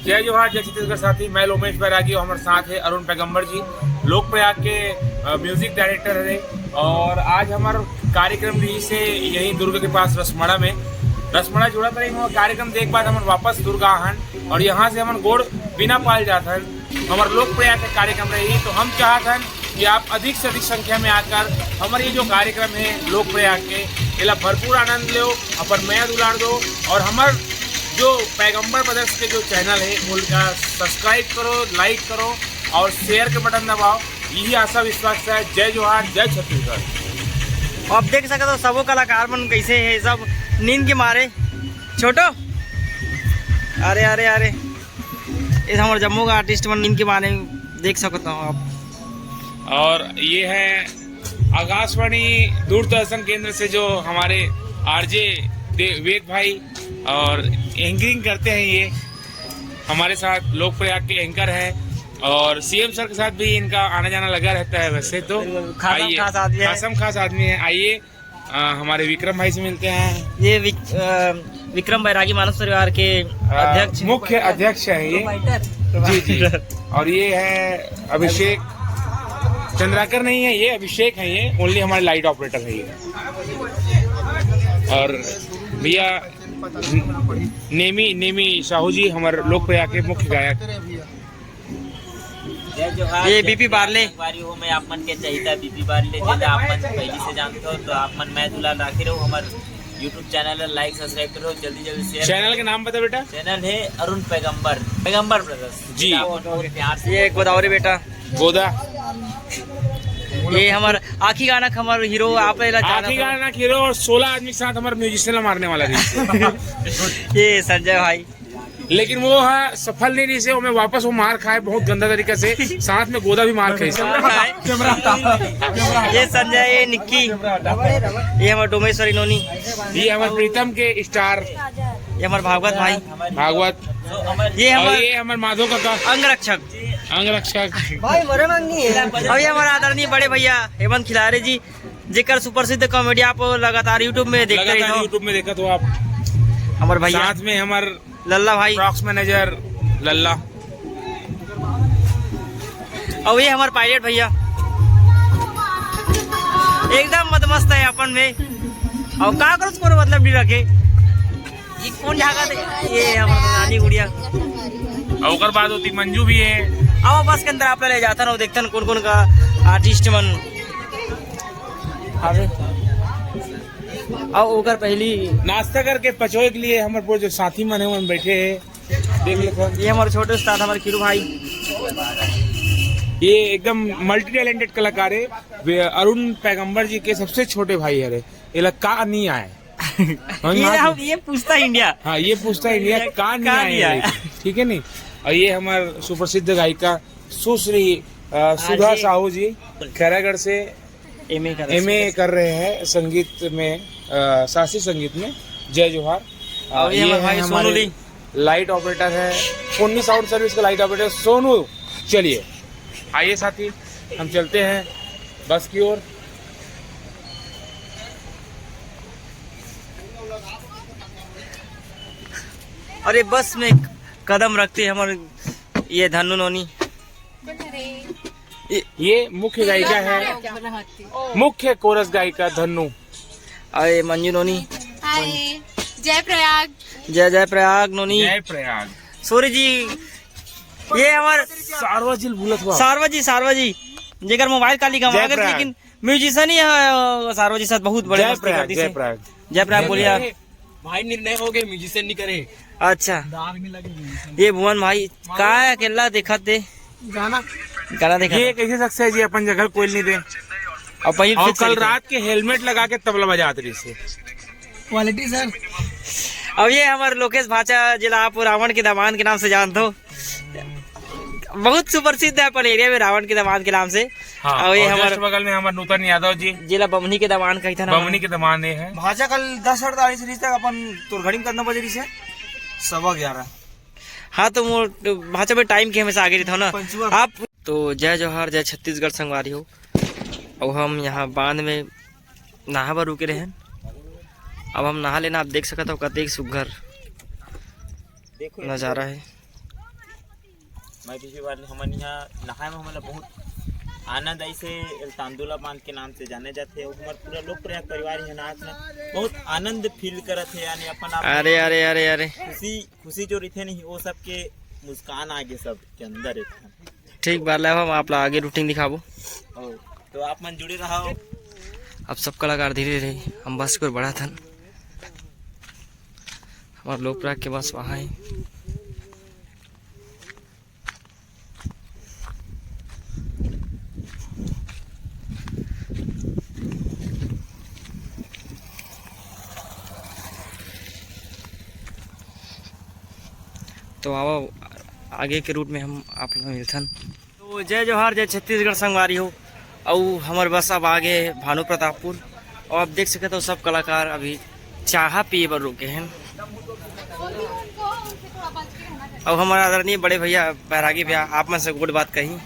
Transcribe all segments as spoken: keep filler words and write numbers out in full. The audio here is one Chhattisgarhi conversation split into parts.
जय जोहार, जय छत्तीसगढ़ साथी, मैं लोमेश बैरागी और हमारे साथ है अरुण पैगंबर जी, लोक प्रयाग के अ, म्यूजिक डायरेक्टर है। और आज हमारा कार्यक्रम रहिस हे यहीं दुर्ग के पास रसमड़ा में। रसमड़ा जुड़ा करे कार्यक्रम देख बाद हमन वापस दुर्ग आहन और यहाँ से हमन गोड़ बिना पाल जात हन। हमार लोक प्रयाग के कार्यक्रम रही तो हम चाहत हन कि आप अधिक से अधिक संख्या में आकर हमारे ये जो कार्यक्रम है लोक प्रयाग के, एला भरपूर आनंद लो, अपन मया दुलार दो और हमार जो पैगंबर ब्रदर्स के जो चैनल है उनका सब्सक्राइब करो, लाइक करो और शेयर के बटन दबाओ। यही आशा विश्वास है। जय जोहार, जय छत्तीसगढ़। आप देख सकते हो सबो कलाकार मन कैसे है, सब नींद के मारे। छोटो, अरे अरे अरे, ये हमारे जम्मू का आर्टिस्ट मन नींद के मारे, देख सकते हो आप। और ये है आकाशवाणी दूरदर्शन केंद्र से जो हमारे आरजे वेद भाई और एंकरिंग करते हैं, ये हमारे साथ लोक प्रयाग के एंकर हैं और सीएम सर के साथ भी इनका आना जाना लगा रहता है। वैसे तो बिल्कुल, खासम आइए, खास आदमी है। खासम खास आदमी है। आइए, अ, हमारे विक्रम भाई से मिलते हैं। ये विक-, अ, विक्रम बैरागी मानस परिवार के अ, अध्यक्ष, मुख्य अध्यक्ष हैं ये। जी जी। और ये है अभिषेक, चंद्राकर नहीं है ये, अभिषेक है ये, ओनली हमारे लाइट ऑपरेटर है ये। और भैया नेमी, नेमी साहू जी हमारे लोक प्रयाग के मुख्य गायक। जय जोहार, ये जय बीपी जोहार, बारले। संगवारी हो, मैं आप मन के चहिता बीपी बारले, जैसे आप मन पहली से जानते हो, तो आप मन मैं दुलार राखे रहो, हमारे YouTube चैनल ला लाइक सब्सक्राइब करो, जल्दी जल्दी शेयर चैनल करो। के नाम बता बेटा। चैनल है अरुण पैगंबर, पैगंबर ब्रदर्स। जी। आप मन बहुत प्यार से ये गोदावरी बेटा। गोदा। ये हमार आखी गाना के हमार हीरो, आप एला जानत आखी हो। गाना के हीरो और सोलह आदमी के साथ हमारे म्यूजिशियन ला मारने वाला भी। ये संजय भाई। लेकिन वो हा सफल नहीं रहिस हे, ओमे वापस वो मार खाए बहुत गंदा तरीका से, साथ में गोदा भी मार खाइस। ये संजय, ये निक्की, ये हमार डोमेश्वरी नोनी, ये हमार प्रीतम के स्टार, ये हमार भागवत भाई, भागवत, ये और हमार ये हमार माधो काका, अंगरक्षक। अंगरक्षक। भाई मरे मांगनी है। और ये हमारा आदरणीय बड़े भैया हेमंत खिलारे जी, जेकर सुप्रसिद्ध कॉमेडी आप लगातार YouTube में देखते लगातार रहिथो। YouTube में देखत हो आप। हमार भैया। साथ में हमार लल्ला भाई। प्रॉक्स मैनेजर लल्ला। और ये हमार पायलट भैया एकदम मदमस्त है अपन में। और का करो, कोनो मतलब नहीं रखे। ये कौन झाका दे? ये हमार नानी गुड़िया। और ओकर बाद होती मंजू भी है। अब बस के अंदर आप ले जाता ना, देखते हैं कौन कौन का आर्टिस्ट मन। अबे। और ओकर पहली नाश्ता करके पचोए के लिए हमारे पूरे जो साथी मन है, मन बैठे हैं। देख लेथन। ये हमारे छोटे उस्ताद, हमारे किरू भाई। ये एकदम मल्टी टैलेंटेड कलाकार है। वे अरुण पैगंबर जी के सबसे छोटे भाई हरे। एला का नहीं आए। समझ ये में आत हम, हे? ये पूछता इंडिया। हाँ, ये पूछता इंडिया, ये का नहीं का आए नहीं आए? लेकिन, ठीक है नहीं? और ये हमारे सुप्रसिद्ध गायिका सुश्री, अ, सुधा आरजे। साहू जी, खैरागढ़ से एमए कर एमए कर रहे हैं संगीत में, अ, शास्त्रीय संगीत में। जय जोहार। अ, और ये ये हमारे हैं भाई सोनू हमारे ली। लाइट ऑपरेटर है, सोनी साउंड सर्विस का लाइट ऑपरेटर सोनू। चलिए, आइए साथी, हम चलते हैं बस की ओर। अरे, बस में कदम रखते हैं हमारे ये धन्नू नोनी। ये, ये मुख्य गायिका है, मुख्य कोरस गायिका धन्नू। अरे मंजू नोनी। हाय, जय प्रयाग। जय जय प्रयाग नोनी। जय प्रयाग। सूर्य जी, ये हमार सारवा जी भूलत हुआ। सारवा जी, सारवा जी, जेकर मोबाइल काली गंवा जय गए, प्रयाग। लेकिन म्यूजिशियन ही है, सारवा जी साथ बहुत बड़े जय मस्ती प्रयाग, करती जय से। प्रयाग। जय प्रयाग बोलिए आप। भाई निर्णय हो गए, म्यूजिशियन नहीं करे। अच्छा। दाग नहीं लगे म्यूजिशियन। ये भुवन भाई, का है अकेला देखत दे? गाना। गाना देखा ये था। एक ऐसे शख्स है जी, अपन जगह कोई नहीं दे। और पहले और फिर कल चलते। रात के हेलमेट लगा के तबला बजात रही से। Quality sir. अब ये हमारे लोकेश भाचा, जिला आप रावण के दामान के नाम से जानते हो, बहुत सुप्रसिद्ध है अपन एरिया में रावण के दामान के नाम से। हाँ, और ये और हमारे just बगल में हमारे नूतन यादव जी। जिला बमनी के दामान कही था ना। बमनी के दामान ये है। भाचा कल दस अड़तालीस रही तक अपन तोरघड़ी में करना बज रही से सवा ग्यारह। हाँ, तो मोर भाचा में टाइम के हमेशा आगे रहता हूँ ना। पंचुआ। आप तो जय जोहार, जय छत्तीसगढ़ संगवारी हो। अब हम यहाँ बांध में नहा बर रुके रहेन। अब हम नहा लेना, आप देख सकत हो कतेक सुग्घर नजारा है। मैं पिछली बार हमन यहाँ नहाए में हमन ला बहुत आनंद आइस हे। तांदुला बांध के नाम से जाने जाथे, अउ हमर पूरा लोक प्रयाग परिवार यहाँ नहात ना बहुत आनंद फील करत हे, यानी अपन आप अरे, अरे, अरे, अरे। खुशी, खुशी जो रहिथे नहीं, वो सबके मुस्कान आ गे सब के अंदर एक ठन। ठीक बात, ले हम आप ला आगे रूटीन दिखाबो। ओ, तो आप मन जुड़े रहो। अब सब कलाकार धीरे धीरे हम बस के ओर बढ़त हन। हमर लोक प्रयाग के बस वहाँ है। तो आओ, आगे के रूट में हम आप लोग मिलथन। तो जय जोहार, जय छत्तीसगढ़ संगवारी हो। अउ हमर बस अब आगे भानु प्रतापपुर। अउ आप देख सकत हो, सब कलाकार अभी चाहा पिए बर रुके हैं। अउ हमर आदरणीय बड़े भैया बैरागी भैया, आप मन से गोठ बात कही।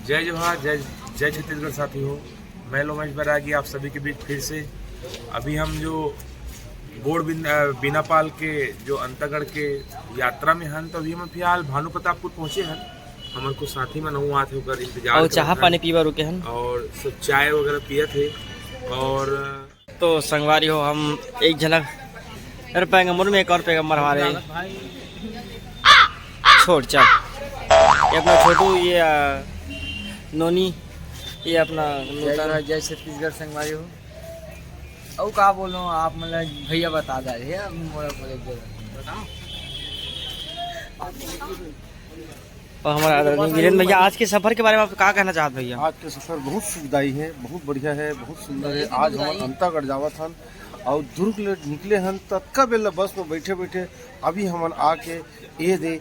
जय जोहार, जय, जय छत्तीसगढ़ साथी हो। मैं लोमेश बैरागी आप सभी के बीच फिर से। अभी हम जो गोड़ बिन-, अ, बिनापाल के जो अंतागढ़ के यात्रा में हन, तो अभी हम फिलहाल भानु प्रतापपुर पहुँचे हन। हमर कुछ साथी मन अउ आत हे, ओकर इंतजार अउ करत चाहा हन। पानी पीवा रुके हन। और सब चाय वगैरह पियत हे। और तो संगवारी हो, हम एक झलक, अरे पैगंबर में एक और पैगंबर हमारे। छोड़, चल। ये अपना छोटू, ये, आ, नोनी, ये अपना जय नूतन। जोहार, जय छत्तीसगढ़ संगवारी हो। अउ का बोलो, आप मतलब भैया बता दे हे, अब मोला बोले के जरूरत नहीं। बताओ। और हमारा आदरणीय वीरेंद्र भैया, आज के सफर के बारे में आप का कहना चाहत भैया? आज के सफर बहुत सुखदाई है, बहुत बढ़िया है, बहुत सुंदर है। आज हमन अंतागढ़ जावत हन और दुर्ग ले निकले हन, ततका बेला बस में बैठे बैठे अभी हमन आके ए दे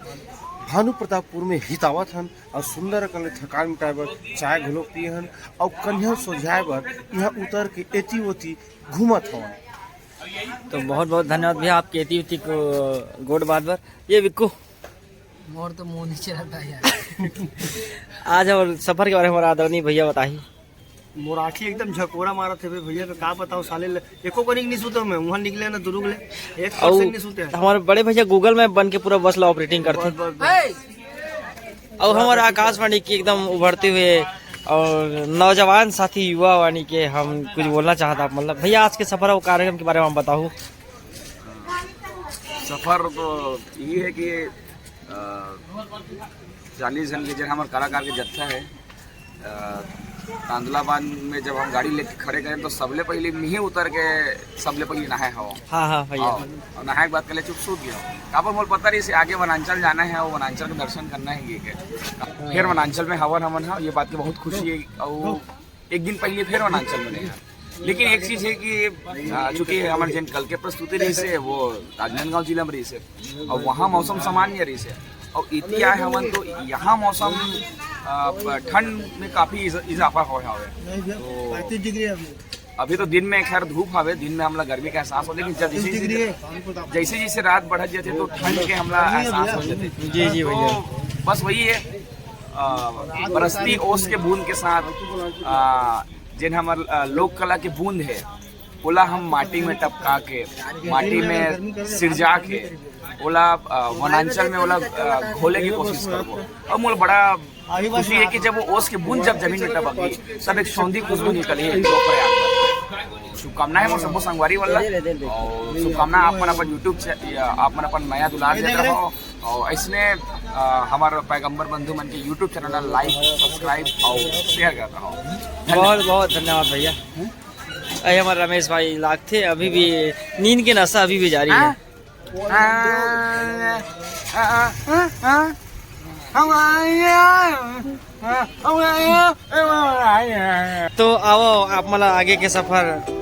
भानु प्रतापपुर में हितावत हन और सुंदर अकन ले थकान मिटाए बर चाय घलो पिए हन और कन्हैया सोझाए बर यहाँ उतर के एती ओती घूमत हवन। तो बहुत बहुत धन्यवाद भैया आपके एती ओती को गोठ बात बर। ये विक्कू, मोर तो मुंह नीचे रहता है यार। आज हमर सफर के बारे में हमारा आदरणीय भैया बताही। मोर आँखी एकदम झकोरा मारत हे बे भैया, तो का बताओ साले ले, एको कनिक नहीं सुते मैं, वहाँ निकले ना दुरुग ले, एक अउ परसेंट नहीं सुते हैं। हमारे बड़े भैया Google Map बन के पूरा बस ला ऑपरेटिंग करथे। बस, बस, बस। अउ हमारे आकाशवाणी की एकदम उभरते हुए और नौजवान साथी युवा वाणी के हम कुछ बोलना चाहता आप, मतलब भैया आज के सफर और कार्यक्रम के बारे में आप बताओ। सफर तो ये है कि, अ, चालीस जन के जन हमारे कलाकार के जत्था है। अ, तांदुलाबाद में जब हम गाड़ी लेके खड़े करें तो सबले पहले मिही उतर के सबले पहले नहाए हवा। हाँ, हाँ, भैया। हाँ, और नहाए के बाद कहले चुप सूत गया। काबर मोला पता रहिस आगे वनांचल जाना है, वो वनांचल के दर्शन करना है ये के। फिर वनांचल में हवन हमन हा, ये बात की बहुत खुशी है। और एक दिन पहले फिर वनांचल में नहीं है। लेकिन एक चीज है कि, आ, चूंकि हमारे जन कल के प्रस्तुति रहिस हे, वो राजनांदगांव जिला में रहिस हे, और वहाँ मौसम सामान्य रहिस हे, और इति आए हमन तो यहाँ मौसम, आ, ठंड में काफी इज-, इजाफा हो हवे। तो पैंतीस डिग्री है अभी। अभी तो दिन में खैर धूप हवे, दिन में हमला गर्मी का एहसास हो, लेकिन जब जैसे जैसे, जैसे जैसे रात बढ़त जाथे तो ठंड के हमला एहसास हो जाथे। जी, जी, भैया। तो बस वही है, आ, बरसती ओस के बूंद के साथ, आ, जेन हमर, आ, लोक कला के बूंद है, ओला हम माटी में टपका के, माटी में सिरजा के, ओला, आ, वनांचल में ओला, आ, घोले की कोशिश करबो। और मोला बड़ा खुशी है कि जब वो ओस के बूंद जब जमीन में टपकही, तब एक सौंधी खुशबू निकलही। शुभकामनाएं मोर सबो संगवारी वाला, और शुभकामना आप मन अपन YouTube से, आप मन अपन मया दुलार देत रहो, और ऐसने, आ, हमारे पैगंबर बंधु मन के YouTube चैनल ला like, subscribe और share करत रहो। बहुत बहुत धन्यवाद भैया। अरे हमारे रमेश भाई लागथे, अभी भी नींद के नशा अभी भी जारी है। हाँ? हाँ, हाँ, हाँ, हाँ, हाँ, हम आए हैं, हाँ, हम आए हैं, हम आए हैं। तो आओ, आप मन ला आगे के सफर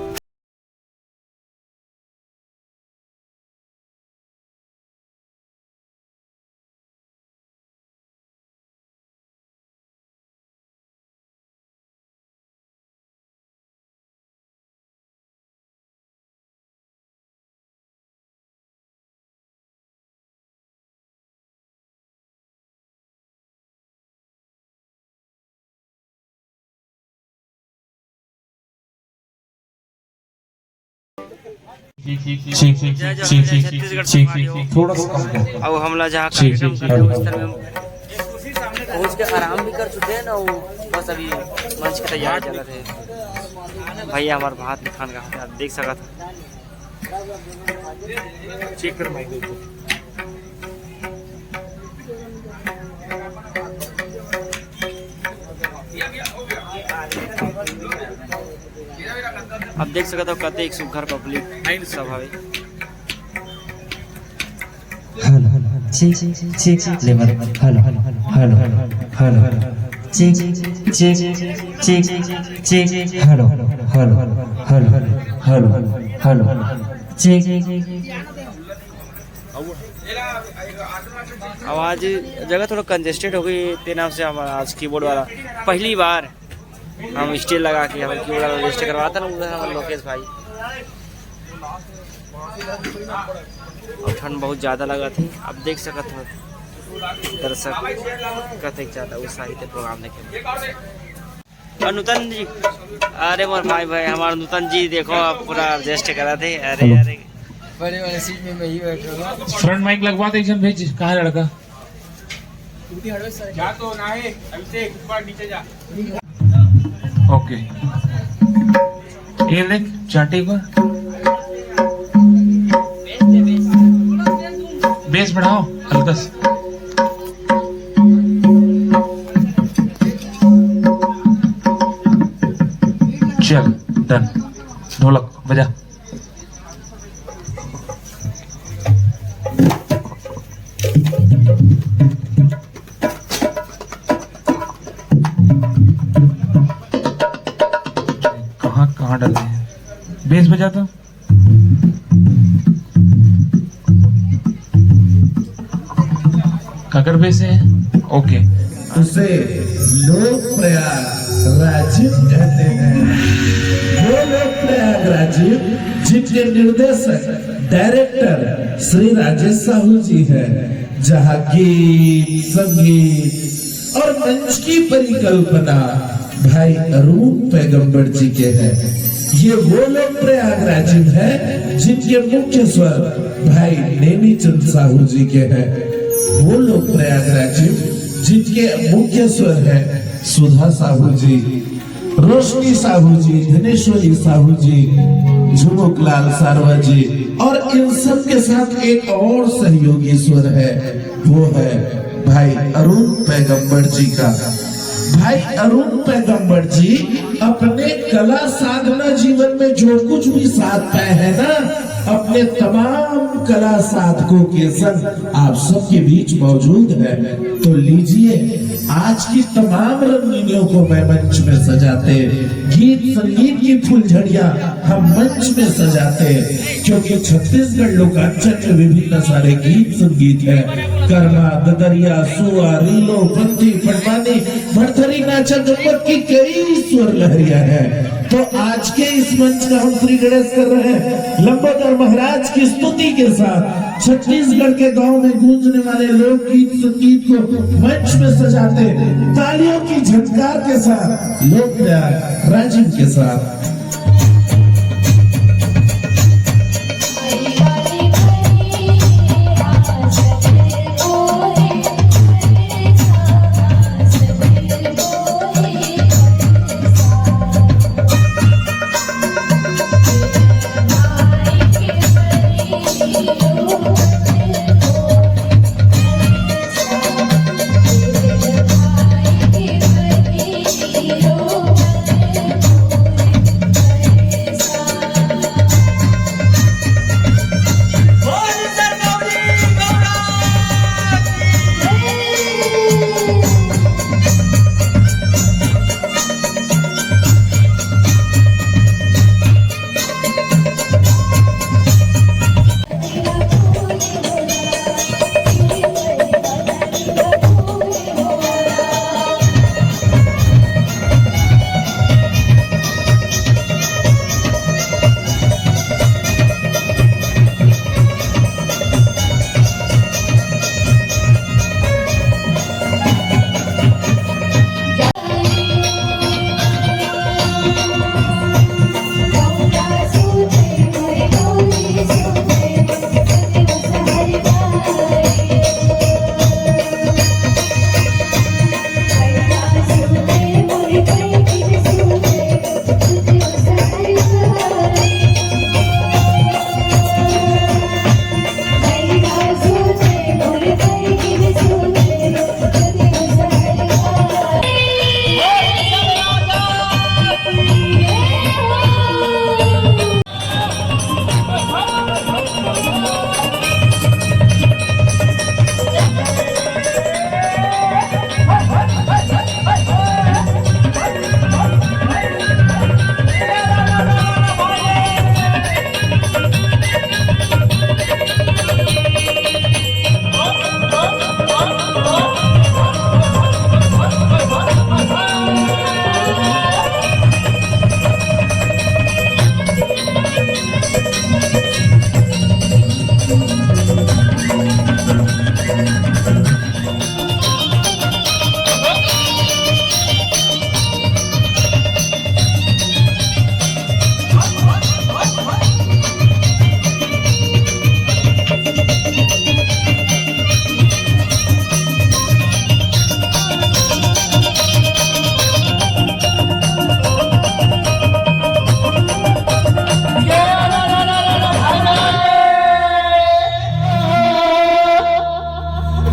जय जोहार, जय छत्तीसगढ़ संगवारी हो। थोड़ा सा कम कर। अब हमला जहाँ कार्यक्रम करना, उस तरह में पहुंच के आराम भी कर चुके हैं ना, वो बस अभी मंच की तैयारी चलत हे। भैया हमार भात खान का, आप देख सकत हो। चेक कर माइक। आप देख सकत हो कतेक सुघर पब्लिक सब हवे। Hello, check, check, level, hello, hello, hello, check, check, check, check, hello, hello, hello, hello, check. आवाज जगह थोड़ा कंजेस्टेड हो गई, ते नाम से हम आज कीबोर्ड वाला पहली बार हम स्टेज लगा के हम कीबोर्ड वाला रजिस्टर करवाता ना, उधर हमारे लोकेश भाई। और ठंड बहुत ज़्यादा लगा थी, आप देख सकत हो दर्शक कतेक ज़्यादा उत्साहित है प्रोग्राम देखे में। और नूतन जी, अरे मोर भाई भाई हमारे नूतन जी देखो आप पूरा एडजस्ट करा थे। अरे हेलो। अरे बड़े वाले सीट में मैं ही बैठ रहा हूँ। फ्रंट माइक लगवा दे, एक जन भेज, कहाँ है लड़का? जा तो ना है, अभिषेक, ऊपर नीचे जा। ओके, ये देख चाटी को, बेस बढ़ाओ हल्का सा। चल, डन। ढोलक बजा। कहाँ कहाँ डाले हैं? बेस बजा तो। काकर बेस है? ओके। उसे लोक प्रयाग राजिम कहते हैं। वो लोक प्रयाग राजिम जिनके निर्देशक, डायरेक्टर श्री राजेश साहू जी हैं, जहाँ गीत, संगीत और मंच की परिकल्पना भाई अरुण पैगंबर जी के हैं। ये वो लोक प्रयाग राजिम है जिनके मुख्य स्वर भाई नेमीचंद साहू जी के हैं। वो लोक प्रयाग राजिम जिनके मुख्य स्वर हैं सुधा साहू जी, रोशनी साहू जी, धनेश्वरी साहू जी, झुमुक लाल सारवा जी, और इन सब के साथ एक और सहयोगी स्वर है, वो है भाई अरुण पैगंबर जी का। भाई अरुण पैगंबर जी अपने कला साधना जीवन में जो कुछ भी साध पाए हैं ना, अपने तमाम कला साधकों के संग आप सबके बीच मौजूद है। तो लीजिए, आज की तमाम रंगीनियों को मैं मंच में सजाते, गीत संगीत की फुलझड़ियां हम मंच में सजाते, क्योंकि छत्तीसगढ़ लोकांचल में विभिन्न सारे गीत संगीत है। कर्मा, ददरिया, सुआ, रीलो, पंथी, पंडवानी, भरथरी, नाचा, गम्मत की कई स्वर लहरिया है। तो आज के इस मंच का हम श्री गणेश कर रहे हैं लंबोदर महाराज की स्तुति के साथ। छत्तीसगढ़ के गांव में गूंजने वाले लोकगीत संगीत को मंच में सजाते, तालियों की झनकार के साथ लोक प्रयाग राजिम के साथ।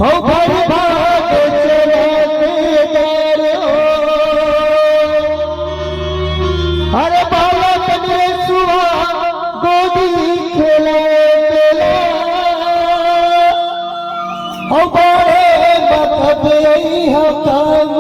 हौ भाई भाग चला के डार हो। अरे बालक ने सुआ गोदी खेला बेला। हौ बड़े बखत यही हो काम।